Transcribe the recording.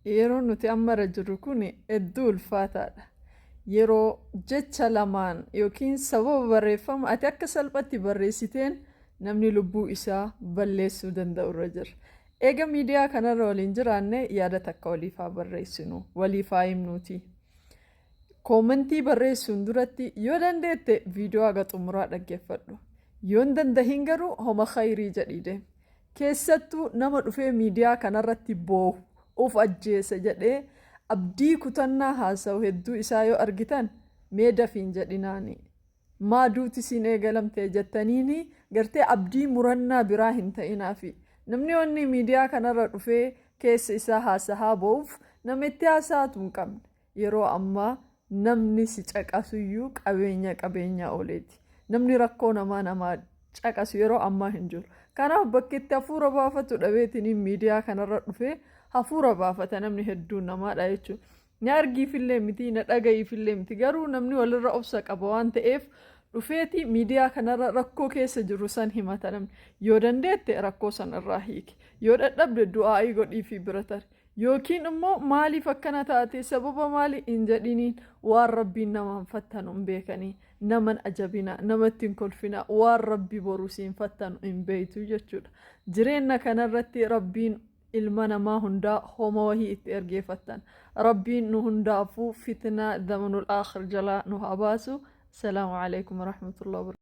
Yeroon nuti amma irra jirru kun hedduu ulfaataadha. Yeroo jecha lamaan yookiin sababa barreeffama ati akka salphatti barreessiteen namni lubbuu isaa balleessuu danda'u irra jira. Eega miidiyaa kanarra waliin jiraanne yaada takka waliif haa barreessinu, waliif haa himnuuti. Koomentii barreessuun duratti yoo dandeette viidiyoo haga xumuraa dhaggeeffadhu. Yoo hin dandahin garuu homa khayrii jedhii deemi. Keessattuu nama dhufee miidiyaa kanarratti boohu, of ajjeesa jedhee abdii kutannaa haasawu hedduu isaa yoo argitan mee dafi hin jedhinaanii. Maa duuti siin eegalamte jettaniinii gartee abdii murannaa biraa hin ta'inaafi. Namni wanni miidiyaa kanarra dhufee keessa isaa haasahaa boo'uuf nama itti haasa'atu hin qabne. Yeroo ammaa namni si caqasuyyuu qabeenya qabeenyaa oleeti. Namni rakkoo namaa namaa caqasu yeroo ammaa hin jiru. Kanaaf bakki itti hafuura baafatu dhabeetiniin miidiyaa kanarra dhufee hafuura baafata namni hedduun namaadha jechuudha. Na argiifillee miti, na dhaga'iifillee miti. Garuu namni walirra obsa qaba waan ta'eef dhufeeti miidiyaa kanarra rakkoo keessa jiru san himata namni. Yoo dandeette rakkoo san irraa hiiki. Yoo dadhabde du'aa'ii godhiifii bira tari. Yookiin immoo maaliif akkana taate sababa maali hin jedhiniin waan rabbiin namaan fattanu hin beekanii naman ajabina namatti hin kolfina waan rabbi boru siin fattanu hin beeytu jechuudha. Jireenna kanarratti rabbiin ilma namaa hundaa homa wahii itti ergee fattan. Rabbiin nu hundaafuu fitnaa zamanul aakhir jalaa nu haa baasu. Assalaamu alaikum warahmatullahi wabarakatuh.